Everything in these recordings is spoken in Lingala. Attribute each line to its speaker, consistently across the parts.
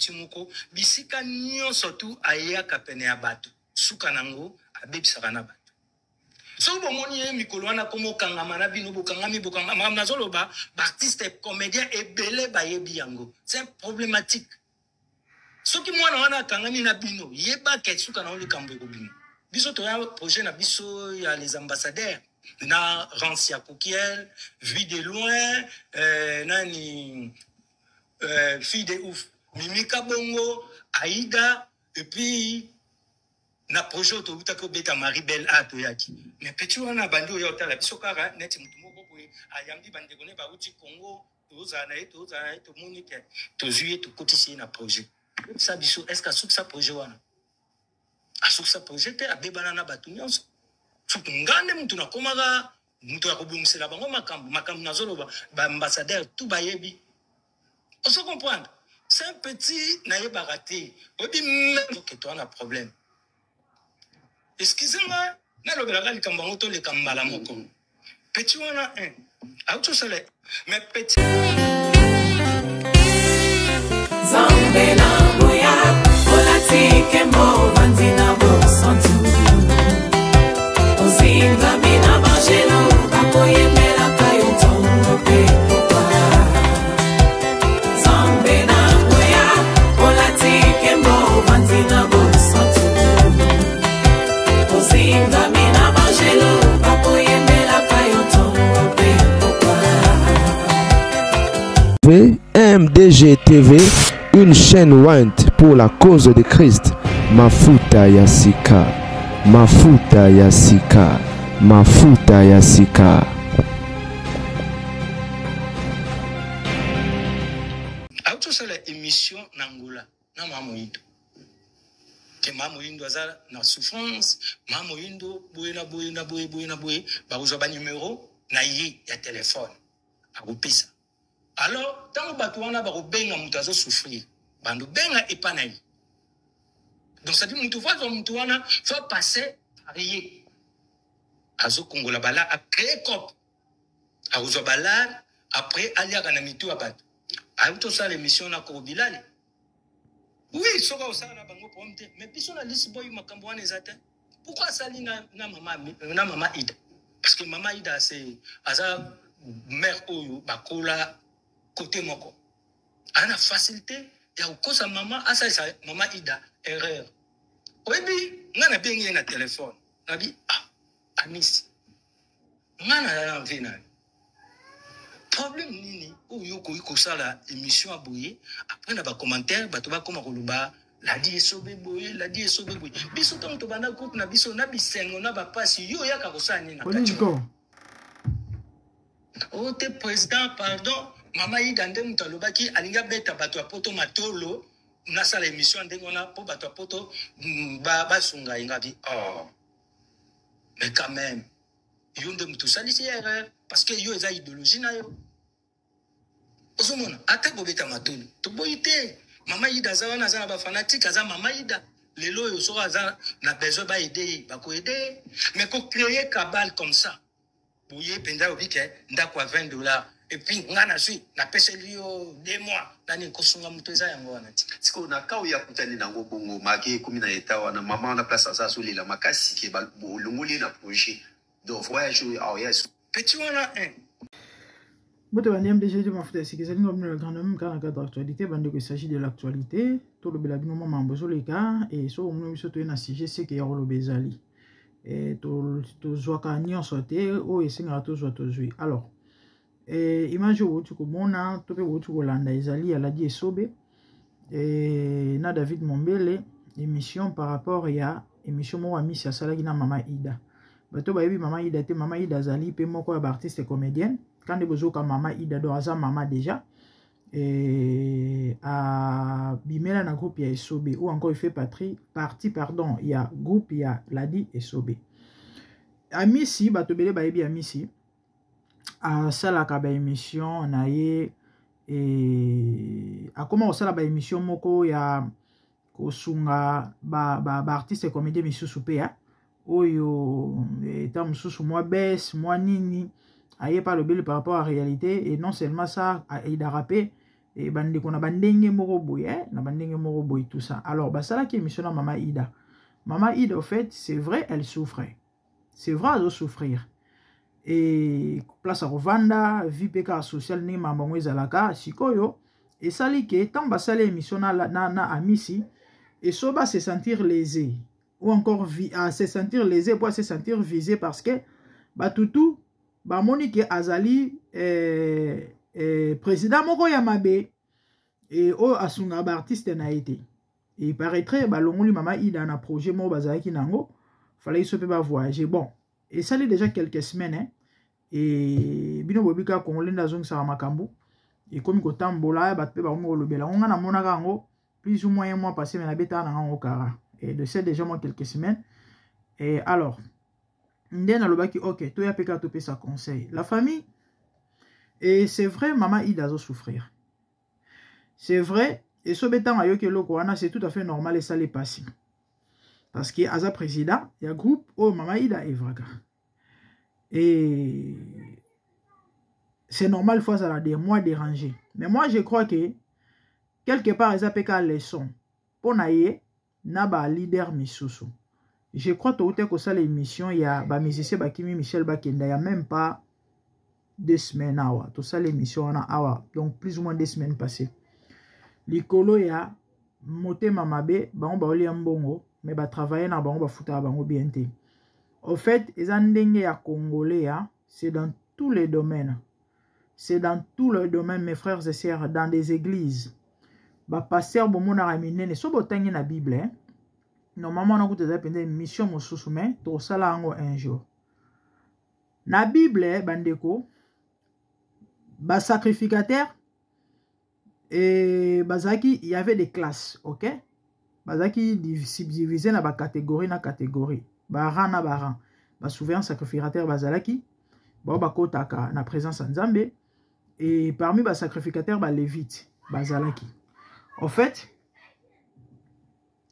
Speaker 1: petit moko bisika nyonso tu ayaka pene ya bato, suka nango abebisaka na bato. Soki bomoni ye mikolo wana akoma okangama na bino, bokangami bokangama, makambo nazoloba baartiste comédien ebele bayebi yango, c'est problématique. Soki mwana wana akangami na bino, yeba ke suka na yo likambo ekobima. Biso toya projet na biso ya les ambassadeurs na Rancia Kukiel, Vue de loin, nani fille de ouf, Mimi Kabongo, Aïda, et puis na projet oyo towutaki obeta Marie Belle a toyaki. Mais petit wana abandi oya otala biso kaka neti motu moko boye ayambi bandeko ne bawuti Congo, tozala na ye, tozala na ye, tomoni ke tozwi ye, tokotisi ye na projet. Yebisa biso, est-ce que asukisa projet wana? Asukisa projet te, abebana na bato nyonso. Surtout nga nde mutu nakomaka mutu ya kobongisela bango makambo, makambo nazoloba ba ambassadeur tout bayebi. Ozo comprendre? C'est un petit nayebaka te. Oyebi même que toi na problème. Excusez-moi, nalobelaka likambo yango toleka mbala moko. Petit wana un auti osala mais petit
Speaker 2: Nzambe na nguya olati nkembo ovandi na bosantu ozingami na banjelu bakoyembelaka yo ntongo mpe pokwa Nzambe na nguya olati nkembo ovandi na bosantu ozingami na banjelu bakoyembelaka yo ntongo mpe pokwa
Speaker 3: MDG TV, une chaîne ointe pour la cause de Christ. Mafuta ya sika, mafuta ya sika, mafuta ya sika.
Speaker 1: Auti osala émission na Angola na mama Moyindo ke mama Moyindo aza na souffrance, mama Moyindo boye na boye na boye boye na boye, bakozwa ba numero na ye ya telefone akopesa. Alors ntango bato wana bakobenga moto azo souffrir, bando benga epa na ye. Donc c'est-à-dire moto faut azwa moto wana faut passer par ye, azokongola bala a créer cop, akozwa balar après aliaka na mitu ya bato. Ayuti osala émission na Korobilale. Oui, soki osala na bango problème te, mais biso na Lisboy makambo wana eza te. Pourquoi asali na, na mama, na mama Ida? Parce que mama Ida c'est aza mère oyo bakola côté moko. Aza na facilité ya kokosa mama asalisa mama Ida erreur. Oyebi nga nabengi ye na telefone, nabi ah Amisi, nga na na vie na yo problème nini oyo okoki kosala émission ya boye après na ba commentaire bato bakoma koloba ladi esobe boye, ladi esobe boye. Biso ntango tobanda groupe na biso na bisengo na bapasi, yo oyaka kosala nini na kati? O te président, pardon, mama Ida nde moto alobaki alingi abeta bato ya poto matolo, nasala émission ya ndenge wana mpo bato ya poto basunga ye. Ngabi oh mais quand même yo nde moto osalisi erreur parce que yo eza idéologie na yo. Ozomona ata kobeta matolo toboyi te. Mama Ida aza wana, aza na bafanatike, aza mama Ida lelo oyo soki aza na besoin baede ye, bakoede ye. Mais kocréer cabale comme ça boye mpenza, obi ke ndako ya 20 $, et puis nga nazwi napeseli yo 2 mois nani kosunga moto eza yango wana ti.
Speaker 4: Sikoyo na ka oyo akutani nango bongo make ekomi na eta wana, mama wana place aza azolela makasi ke bolongoli ye na projet, donc voyage oyo aoya.
Speaker 1: Petit wana un
Speaker 5: Mbote bandi MDG de mafuta ya sika ezali nga bino la grande même kaka na cadre actualité bandeko, il s'agit de l'actualité, tolobela bino mwa mambo ezoleka. E soki omoni biso toye na sujet, seke ya koloba ezali e, tozwaka nyonso te oyo esengaka tozwa, tozwi. Alors e, image oyo bouti komona to mpe bouti kolanda ezali ya Ladi Esobe e, na David Mombele, émission par rapport ya émission moko Amisi asalaki na mama Ida. Bato bayebi mama Ida te, mama Ida azali mpe moko ya baartiste comédienne. Kandi bozoka mama Ida, donc aza mama déjà et abimela na groupe ya Esobe ou encore il fait patrie, partie pardon, ya groupe ya Ladi Esobe. Amisi, bato ebele bayebi Amisi, asalaka baémission na ye e, akoma kosala baémission moko ya kosunga baartiste ba, ba comédien misusu mpe ya oyo eta mosusu mwa bese mwa nini aye pa alobeli par rapport à réalité. Et non seulement ça, aidaka mpe. E bandeko na bandenge moko boye, eh, na bandenge moko boye tout ça. Alors basalaki émission na Mama Ida. Mama Ida, au fait, c'est vrai, elle souffrait. C'est vrai, azo souffrir. E place ya kovanda, vie mpe kaka sociale ndenge makambo yango ezalaka sikoyo, esali ke ntango basali émission na Amisi, eso ba se sentir lésé ou encore à se sentir lésé po à se sentir visé, parce que batutu bamoni ke azali président moko ya mabe e oyo asungaka baartiste na ye te. Et il paraîtrait balongoli Mama Ida na projet moko bazalaki nango, fallait so mpe bavoyage. Bon, esali déjà quelques semaines, hein, e bino boyebi kaka Congolais nde azongisaka makambo, ekomi kotambola, bato mpe bakomi kolobela yango. Nga namonaka yango plus ou moins un mois passé, mais nabetaka na yango kara et de c'est déjà moi quelques semaines. Et alors nde nalobaki ok, toya mpe kaka topesa conseil la famille. Et c'est vrai, Mama Ida azosouffrir, c'est vrai. Esobe ntango ayoki eloko wana, c'est tout à fait normal, esali epasi, parce que aza président ya groupe oyo Mama Ida evraka et c'est normal, faut azala des mois dérangé. Mais moi, je crois que quelque part eza mpe ka leçon mpo na ye na baleader misusu. Je crois touti kosala émission ya bamusicien bakimi Michel Bakenda ya même pas 2 semaines awa. Tosala émission wana awa, donc plus ou moins 2 semaines passées, likolo ya motema mabe. Bango baolia mbongo, mais batravaille na bango, bafutaka bango bien te. Au fait, eza ndenge ya Congolais ya, c'est dans tous les domaines, c'est dans tous les domaines, mes frères et sœurs. Dans des églises, bapasteur bomonaka minene, so botangi na Bible, eh? Normalement wana kuta eza mpenza émission mosusu, mais tosala yango un jour. Na Bible, bandeko, basacrificateur e bazalaki, il y avait des classes, ok? Bazalaki subdivisé na bacatégorie na catégorie, barang na barang. Basouverain sacrificateur bazalaki bao bakotaka na présence ya Nzambe, et parmi basacrificateur, balévite bazalaki. En fait,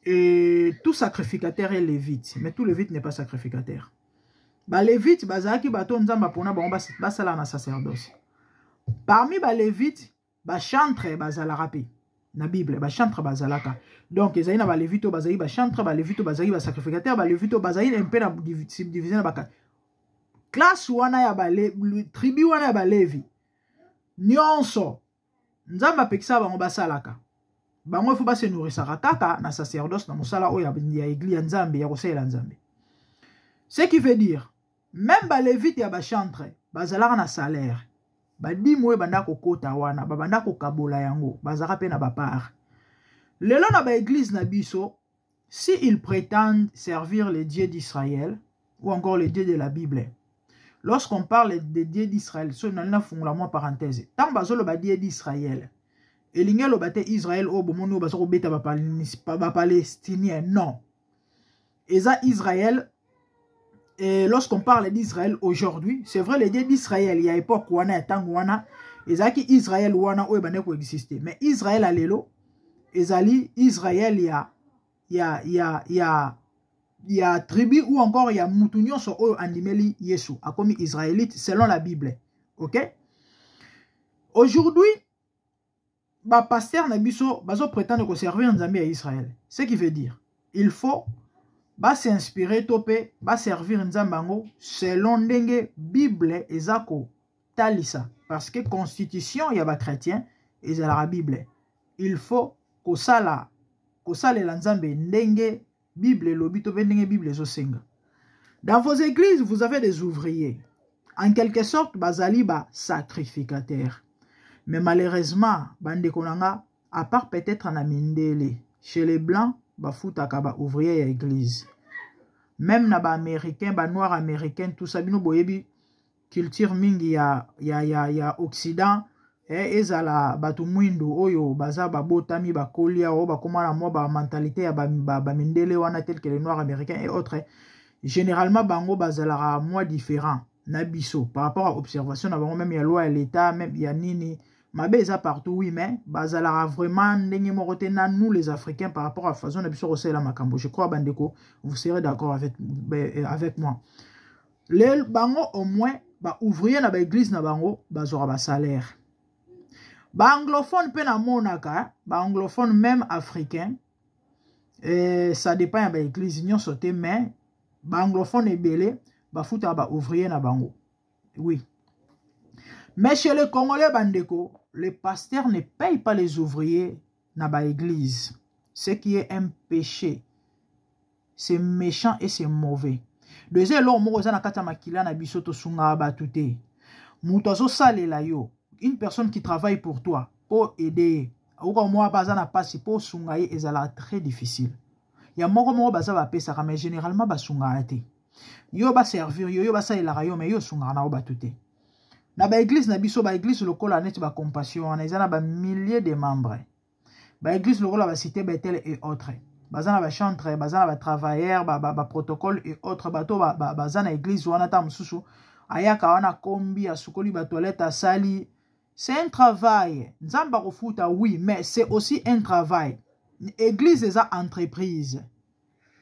Speaker 5: et tout sacrificateur est lévite, mais tout lévite n'est pas sacrificateur. Balévite bazalaki bato Nzambe mpona bango basala na sacerdoce. Parmi balévite, bachantre bazalaka mpe. Na Bible, bachantre bazalaka. Donc ezali na balévite oyo bazali bachantre, balévite oyo bazali basacrificateur, balévite oyo bazali mpe na subdivisé na baka classe wana ya tribu wana ya Balevi. Nyonso Nzambe apekisa bango basalaka, bango ifo basenourrisaka kaka na sacerdoce, na mosala oyo ya église ya Nzambe, ya kosalela Nzambe. Ce qui veut dire, même balévite ya bachantre bazalaka na salaire. Badîmes oyo ebanda kokota wana, babanda kokabola yango, bazalaka mpe na bapart. Lelo na baéglise na biso, si ils prétendent servir le Dieu d'Israël ou encore le Dieu de la Bible, lorsqu'on parle de Dieu d'Israël, so nali nafungola mwa parenthèse, ntango bazoloba Dieu d'Israël, elingi eloba te Israël oyo bomoni oyo baza kobeta bapalestinien, non, eza Israël. Et lorsqu'on parle d'Israël aujourd'hui, c'est vrai, le Dieu d'Israël ya époque wana, ya ntango wana, ezalaki Israël wana oyo ebandaki koexiste, mais Israël ya lelo ezali Israël ya tribu ou encore ya mutu nyonso oyo andimeli Yesu akomi israélite selon la Bible, ok? Aujourd'hui, bapasteur na biso bazoprétendre koservir Nzambe ya Israël, ce qui veut dire il faut basinspire to mpe baservir Nzambe yango selon ndenge Bible eza kotalisa, parce que constitution ya bachrétien ezalaka Bible. Il faut kosala, kosalela Nzambe ndenge Bible elobi to mpe ndenge Bible ezosenga. Dans vos églises, vous avez des ouvriers, en quelque sorte bazali basacrificateur, mais malheureusement, bandeko na nga, à part peut-être na mindele, chez les blancs bafutaka baouvrier ya église, même na baaméricain, banoir américain, tout ça. Bino boyebi culture mingi ya Occident, ezala bato mwindu oyo baza babotami, bakolia oyo bakóma na mwa bamentalité ya bamindele wana, tel que les noirs américains et autres. Généralement bango bazalaka mwa différent na biso par rapport à observation na bango, même ya loi ya l'État, même ya nini. Mabe eza partout, oui, mais bazalaka vraiment ndenge moko te na nous les Africains par rapport à façon na biso kosalela makambo. Je crois, bandeko, vous serez d'accord avec moi. Le bango, au moins baouvrier na baéglise na bango bazwaka basalaire. Baanglophone mpe namonaka, baanglophone même africain, ça dépend ya baeglise nyonso te, mais baanglophone ebele bafutaka baouvrier na bango, oui. Mais chez les Congolais, bandeko, le pasteur ne paye pas les ouvriers na baéglise, ce qui est un péché. C'est méchant et c'est mauvais. Deuxième, eloko moko eza na kati ya makila na biso, tosungaka bato te. Moto azosalela yo, une personne qui travaille pour toi, mpo aider ye, okoka mwa mpe aza na mpasi, mpo osunga ye ezalaka très difficile. Ya moko moko baza bapesaka, mais généralement basungaka te. Yo baservir yo, yo basalelaka yo, mais yo osungaka na yo bato te. Na baeglise na biso, baeglise lokola neti bacompassion wana eza na bamilliers de membres, baeglise lokola bacité Bethel et autres baza na bachantre, baza na batravailleur, baprotocole et autres. Bato baza na église wana, ta mosusu ayaka wana, kombi, asukoli batoilette, asali, c'est un travail. Nzambe akofuta, oui, mais c'est aussi un travail. Église eza entreprise,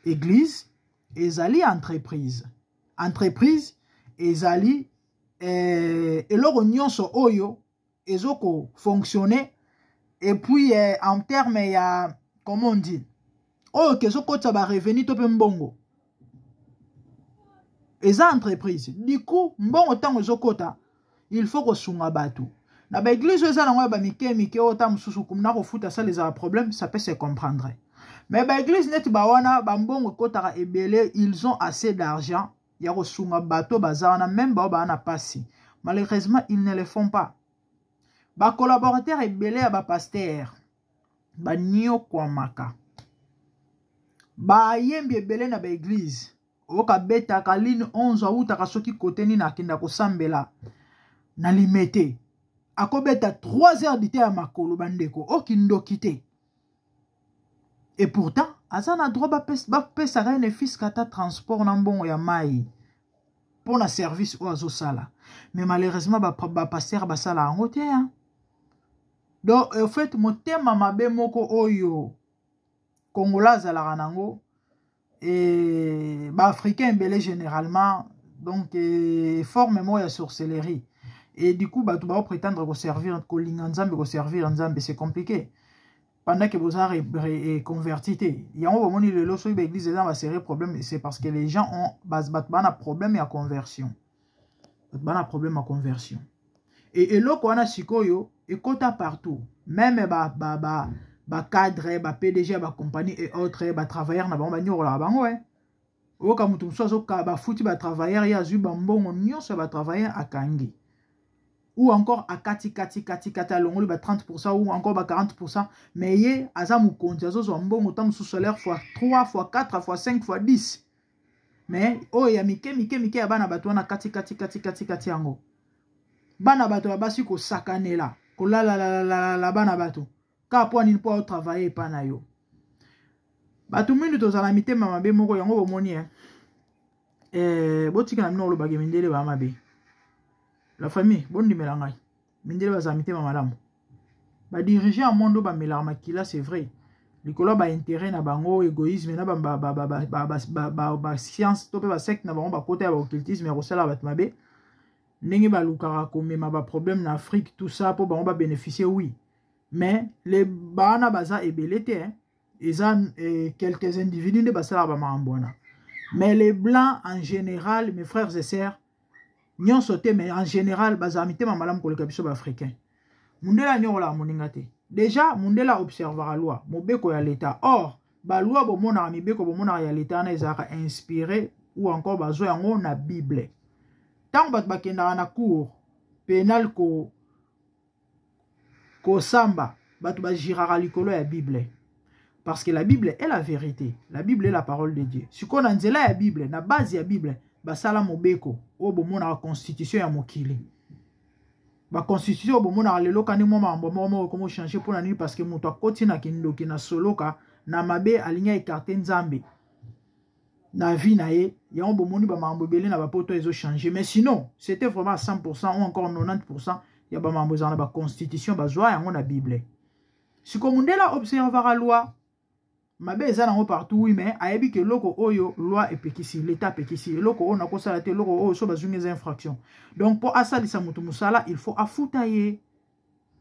Speaker 5: église ezali entreprise. Entreprise ezali eloko nyonso oyo ezokofonctionne et puis en terme ya, comment on dit, oyo ke ezokotisa barevenu to mpe mbongo, eza entreprise. Du coup, mbongo ntango ezokota, il faut kosunga bato. Na baeglise oyo eza nango ya bamike mike, oyo ta mosusu na kofuta sala ezala problème, ça peut se comprendre. Mais baeglise neti bawana, bambongo ekotaka ebele, ils ont assez d'argent ya kosunga bato baza wana, même bao baa na pasi. Malheureusement, ils ne le font pas. Bacollaborateur ebele ya bapaster baniokwamaka, bayembi ebele na baeglise okabetaka ligne 11, awutaka soki kote nini, akenda kosambela na Limete, akobeta 3 heures du temps ya makolo. Bandeko, okindoki te. Et pourtant aza na droit bapesaka ye ne fût-ce que ata transport na mbongo ya mai mpo na service oyo azosala. Mais malheureusement, bapaster basala yango te, hein? Donc en fait, motema mabe moko oyo Kongola azalaka nango e baafricain ebele généralement, donc forme moko ya sorcellerie. Et du coup, bato baoprétendre koservir, kolinga Nzambe, koservir Nzambe, c'est compliqué pendant que boza converti te. Yango bomoni lelo, soki baeglise eza basérieux problème, c'est parce que les gens ont, bato bana problème ya conversion, bato bana problème ya conversion. Et eloko wana sikoyo ekota partout, même bacadre, ba bapdg ya bacompagnie et autres, batravailleur na bango banyokolaka bango. E oyoka moto mosusu azoka bafuti batravailleur, ye azwi bambongo nyonso ya batravailleur, akangi, ou encore akati kati kati kati, alongoli ba 30% ou encore ba 40%, mais ye aza mokonzi, azozwa mbongo ta mosusu salaire fois 3 fois 4 fois 5 fois 10, mais oyo ya mike mike mike ya bana bato wana, kati kati kati kati kati yango. Bana bato ya basi, kosakanela, kolalalalala bana bato kaka mpo nini? Mpo aotravaille epa na yo. Bato mingi tozala mitema mabe moko. Yango bomoni, botika na bino olobaka mindele baa mabe. La famille, bondimela ngai, mindele bazala mitema malamu. Badirige ya monde oyo bamelaka makila, c'est vrai, likolo ya baintérêt na bango, égoïsme na bascience to mpe basecte na bango, bakota ya baoccultisme ya kosala bato mabe, ndenge balukaka komema baproblème na Afrique, tout ça mpo bango babénéficie, oui. Mais le bana baza ebele te, eza quelques individus nde basalaka bamakambo wana. Mais les blancs en général, mes frères et sœurs, nyonso te, mais en général bazala mitema malamu koleka biso baafricain. Mundele anyokolaka moninga te. Déjà, mundele aobservaka loi, mobeko ya leta. Or baloi bomonaka, mibeko bomonaka ya leta wana ezalaka inspiré ou encore bazwa yango na Bible. Ntango bato bakendaka na cour pénal ko kosamba, bato bajuraka likolo ya Bible, parce que la Bible est la vérité, la Bible est la parole de Dieu. Sikoyo na nzela ya Bible, na base ya Bible, basala mobeko oyo bomonaka, constitution ya mokili. Baconstitution oyo bomonaka lelo, kani mwa makambo moko moko ekomo change. Mpona nini? Parce que moto akoti na kindoki, na soloka, na mabe, alingi aécarte Nzambe na vie na ye. Yango bomoni bamakambo ebele na bapoto ezochange. Mais sinon, c'était vraiment à 100% ou encore 90% ya bamakambo ezala na baconstitution, bazwa yango na Bible. Sikoyo mundele observaka loi. Mabe eza nango partout, oui, mais ayebi ke eloko oyo loi epekisi, leta apekisi, eloko oyo nakosala te, eloko oyo so bazwingi eza infraction. Donc mpo asalisa moto mosala, il faut afuta ye.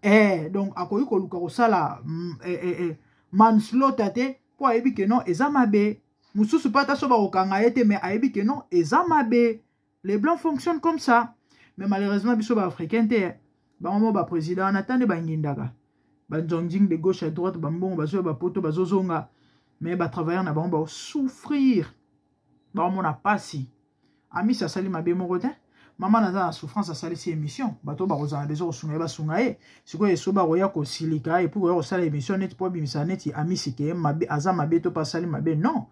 Speaker 5: Eh, donc akoki koluka kosala eh, eh, eh, manslaughter te mpo ayebi ke non eza mabe. Mosusu mpe ata so bakokanga ye te, mais ayebi ke non, eza mabe. Les blancs fonctionnent comme ça, mais malheureusement biso baafricain te. Bango mo baprésident wana ata nde bangindaka banzongjing de gauche à droite, bambongo bazoya, bapoto bazozonga, mais batravailleur na bango baosouffrir, baomona pasi. Amisi asali mabe moko te. Mama naza na souffrance, asalisi émission, bato bakozala besoin kosunga ye, basunga ye. Sikoyo eso bakoya kosilika et puis koya kosala émission neti mpo abimisa neti Amisi ke mabe, aza mabe to mpe asali mabe. Non,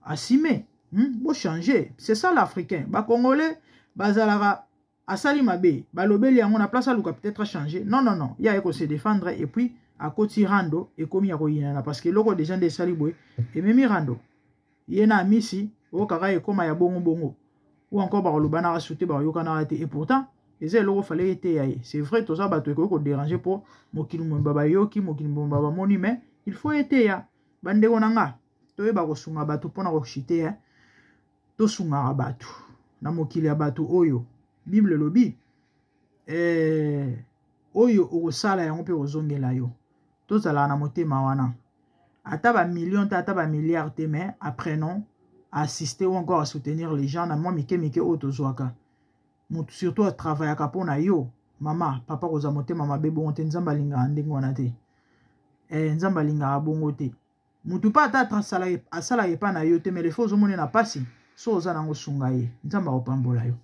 Speaker 5: asime, Bochanger, c'est ça l'Africain. Bacongolais bazalaka, asali mabe, balobeli yango, na place aluka peut-être changer, non, non, non, ye aye kose défendre et puis akoti rando, ekomi ya koyinana, parce que eloko déjà nde esali boye, ememi rando ye na Amisi oyo kaka ekóma ya bongo bongo, ou encore bakolobanaka su te, bakoyokanaka te. Et pourtant eza eloko fale eteya ye. C'est vrai, toza bato, ekoki kodéranger mpo mokili mobimba bayoki, mokili mobimba bamoni, mais il faut eteya bandeko na nga. Toyeba kosunga bato mpona koshite, tosungaka bato na mokili ya bato oyo. Bible elobi oyo okosala yango mpe kozongela yo. Tozalaka na motema wana, ata bamillion te, ata bamilliard te, mais apprenons à assister ou encore à soutenir les gens na mwa mike mike oyo tozwaka. Motu surtout atravaillaka mpo na yo, mama, papa, kozwa motema mabe bongo te. Nzambe alingaka ndenge wana te. Nzambe alingaka bongo te. Motu mpe ata asalaka epa na yo te, mais lefo ozomona na mpasi, so oza nango, sunga ye, Nzambe akopambola yo.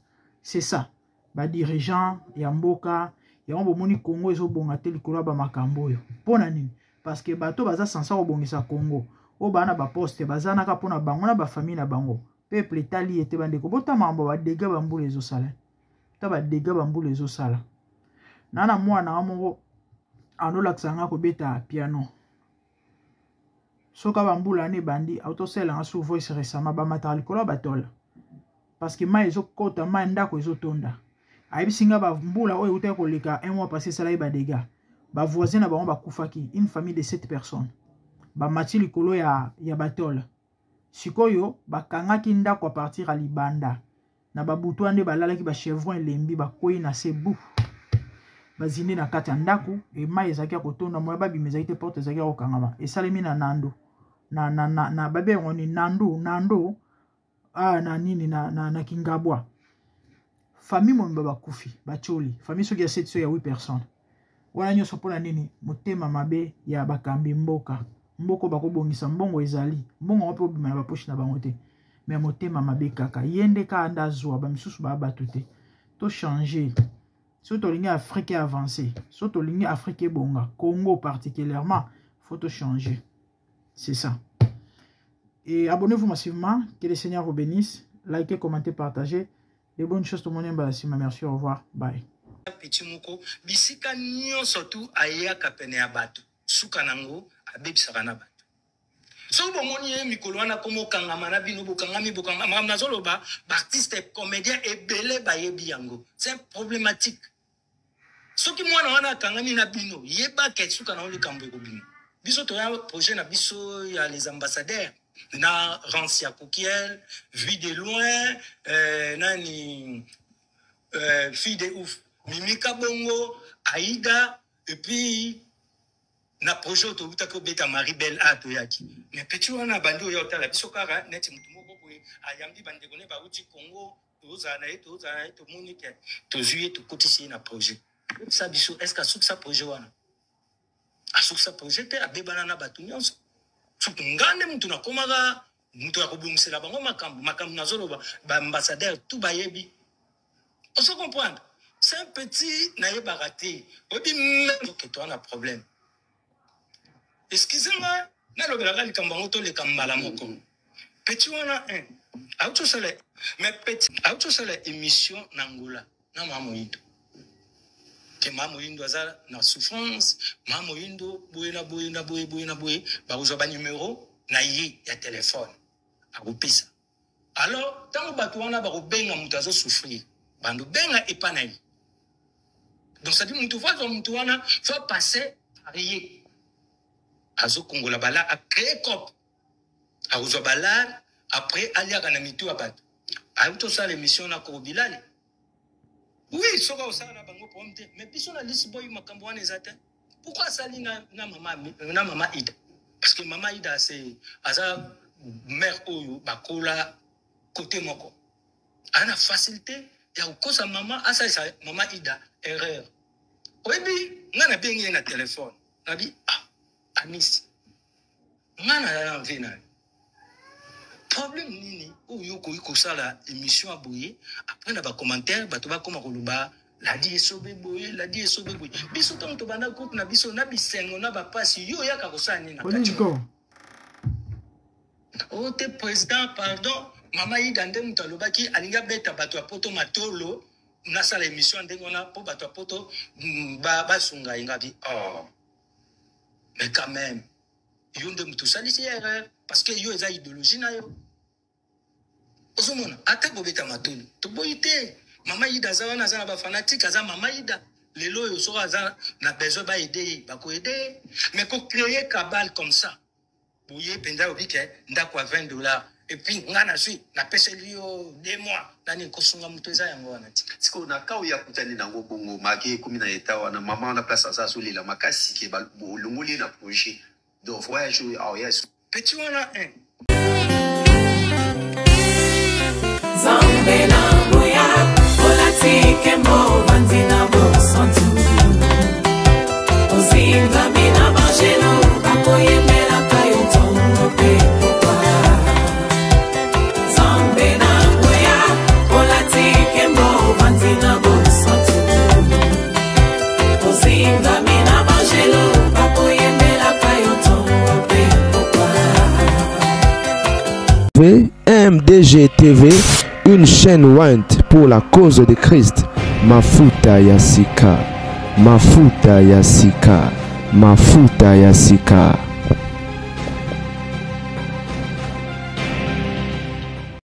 Speaker 5: C'est ça, badirigeant ya mboka yango. Bomoni Congo ezobonga te likolo ya bamakambo oyo. Mpo na nini? Parce que bato baza sansa kobongisa Congo oyo baa na baposte, baza naka mpona bango na bafamille na bango. Peuple etali ye te. Bandeko, bota makambo, badégâts bambula ezosala, ta badégâts bambula ezosala. Na mwana nga moko andolakisa nga kobeta piano. Soki bambula wana ebandi, autosalelanga su voice récemment, bamataka likolo ya batole parce que mai ezokɔta, mai ndako ezotonda. Ayebisi nga bambula oyo eutaki koleka, un mois passé, esalaki badégâts, bavoisin na bango bakufaki, une famille de sept personnes bamati likolo ya batole. Sikoyo bakangaki ndako à partir ya libanda. Na babutu wana nde balalaki, bachevron elembi, bakwei na se, bu bazindi na kati ya ndako. Mai ezalaki ya kotonda, moya babima ezalaki te, porte ezalaki ya kokangama. Esalemi na Nando na babe yango ni Nando, Nando, ah, na nini, na Kingabwa. Famille mobimba bakufi, batioli famille soki ya 7 so ya 8 personnes wana nyonso. Mpona nini? Motema mabe ya bakambi mboka. Mboka bakobongisa, mbongo ezali, mbongo yango mpe obima na bapoche na bango te, mais motema mabe kaka, ye nde kaka nde azwa, bamisusu baya bato te. Tochange so tolingi Afrique avance, so tolingi Afrique ebonga, Congo particulièrement, faut tochanger, c'est ça. Et abonnez-vous massivement, que le Seigneur vous bénisse. Likez, commentez, partagez les bonnes choses. Tout le monde. Merci, au revoir, bye.
Speaker 1: Petit moko, bisika nyonso tu ayaka pene ya bato, suka nango abebisaka na bato. Soki bomoni ye mikolo wana komo okangama na bino, bokangami, bokangama. Nazoloba baartiste comédien ebele bayebi yango, c'est problématique. Soki mwana wana akangami na bino, yebaka suka na yo, likambo ekobima. Biso toya projet na biso ya les ambassadeurs na Rancia Kukiel, Vue de loin, nani, fille de ouf, Mimika Bongo, Aïda, et puis na projet oyo towutaki obeta Marie Belle a toyaki. Mais petit wana abandi oya otala biso kaka neti motu moko boye ayambi bandeko ne bauti Congo. Tozala na ye, tozala na ye, tomoni ke tozwi ye, tokotisi ye na projet. Sa biso, est ce que asukisa projet wana? Asukisa projet te, abebana na bato nyonso, surtout nga nde mutu nakomaka moto ya kobongisela bango makambo. Makambo nazoloba, baambassadeur tout bayebi. Ozo comprendre, c'est un petit nayebaka te. Oyebi même ke toa na problème, excuse nga, nalobelaka likambo yango, toleka mbala moko. Petit wana un auti osala, mais petit auti osala émission na Angola na mama Moyindo, ke mama Moyindo aza na souffrance, mama Moyindo boye na boye na boye, boye na boye. Bakozwa banumero na ye ya telefone, akopesa. Alors ntango bato wana bakobenga, moto azosouffrir, bando benga epa na ye. Donc c'est-à-dire moto faut azwa moto wana, faut passer par ye. Azokongola bala, acrée cop, akozwa balare, après aliaka na mitu ya bato. Ayebi tosala émission na Kobilale, oui, soki osala na bango problème te, mais biso na Lisboy makambo wana eza te. Pourquoi asali na, na mama na mama Ida? Parce que mama Ida c'est aza mère oyo bakola côté moko. Aza na facilité ya kokosa mama asalisa mama Ida erreur. Oyebi nga nabengi ye na telefone nabi ah Amisi nga na na vie na yo problème nini oyo okoki kosala émission ya boye après na bacommentaire bato bakoma koloba ladi esobe boye ladi esobe boye biso ntango tobanda groupe na biso na bisengo na bapasi yo oyaka kosala nini na kati o te président pardon mama ida nde moto alobaki alingi abeta bato ya poto matolo nasala émission ya ndenge wana mpo bato ya poto basunga ye ngabi oh. Mais quand même yo nde moto osalisi erreur parce que yo eza idéologie na yo ozomona ata kobeta matolo toboyi te mama ida aza wana aza na bafanatike aza mama ida lelo oyo soki aza na besoin baede ye bakoede ye mais kocreye cabale comme ça boye mpenza obi ke ndako ya 20 dollars epuis nga nazwi napeseli yo deux mois nani kosunga moto eza yango wana ti
Speaker 4: sikoyo na ka oyo akutani nango bongo make ekomi na eta wana mama wana place aza azolela makasi ke olongoli ye na projet donc voyage oyo aoya
Speaker 1: petit wana eh.
Speaker 2: Nzambe na nguya olati nkembo ovandi na bosantu ozingami na banjelu bakoyembelaka yo ntongo mpe pokwa Nzambe na nguya olati nkembo ovandi na bosantu ozingami na banjelu bakoyembelaka yo ntongo mpe pokwa
Speaker 3: MDG TV, une chaîne ointe pour la cause de Christ. Mafuta ya sika, Mafuta ya sika, Mafuta ya sika.